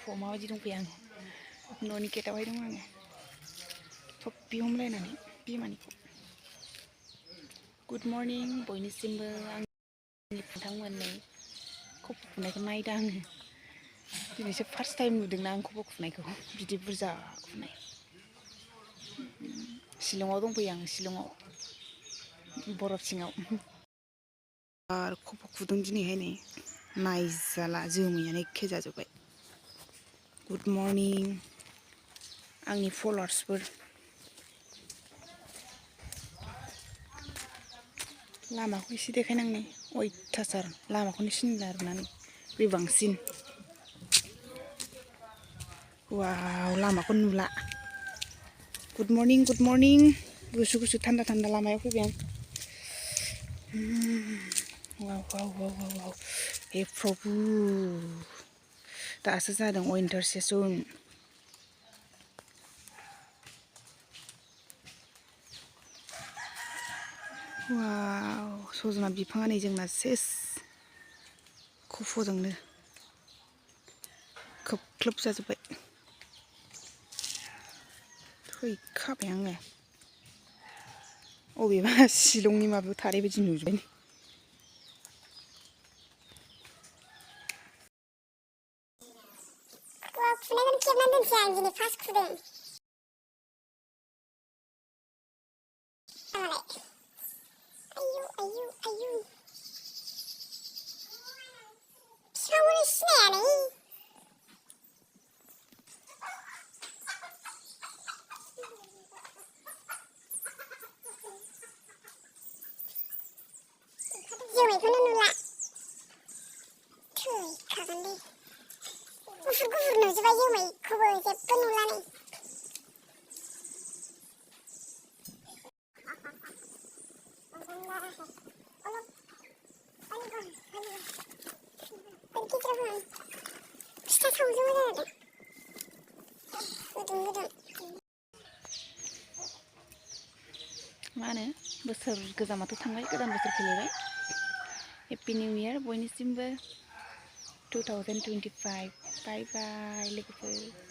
गुफुराव माबायदि दंफैयो आं न'नि गेटआवहाय दं आङो थफि हमलायनानै बिमानिखौ गुड मर्निं बयनिसिमबो आंनि नोंथांमोननै खफ' खुनायखौ नायदों आङो दिनैसो फार्स्ट टाइम नुदोंना आं खफ' खुनायखौ बिदि बुरजा खुनाय शिलंआव दंफैयो आं शिलंआव बरफ सिङाव आरो खफ' खुदों दिनैहाय नै नायजाला जोमैयानो एखे जाजोब्बाय गुड मर्निं आंनि फल'वार्सफोर लामाखौ एसे देखायनांनाय अयथासार लामाखौनो सिनला आरोना बे बांसिन वाव लामाखौ नुला गुड मर्निं गुसु गुसु थान्दा थान्दा लामायाव फैबाय आं वाव वाव वाव वाव वाव हे प्रभु दासो जादों विन्टार सेसन वाव सजना बिफाङा नै जोंना सेस खफ'जोंनो खोबख्लोब जाजोब्बाय थैखाबाय आङो अबेबा शिलंनि माबायाव थानाय बायदि नुजोब्बाय फुनायखौनो खेबनानै दोनसै आं दिनै फार्स्ट खुदों आयु आयु आयु फिफांखौनो सिनायालै जोमैखौनो नुला थैखागोनलै गुफुर गुफुर नुजोब्बाय जोमैखौबो जेबो नुला नै फिथा सावजोबो जादों गुदुं गुदुं मा होनो बोसोर गोजामाथ' थांबाय गोदान बोसोर फैलायबाय हेपि निउ इयार बयनिसिमबो 2025 बाय बाय लोगोफोर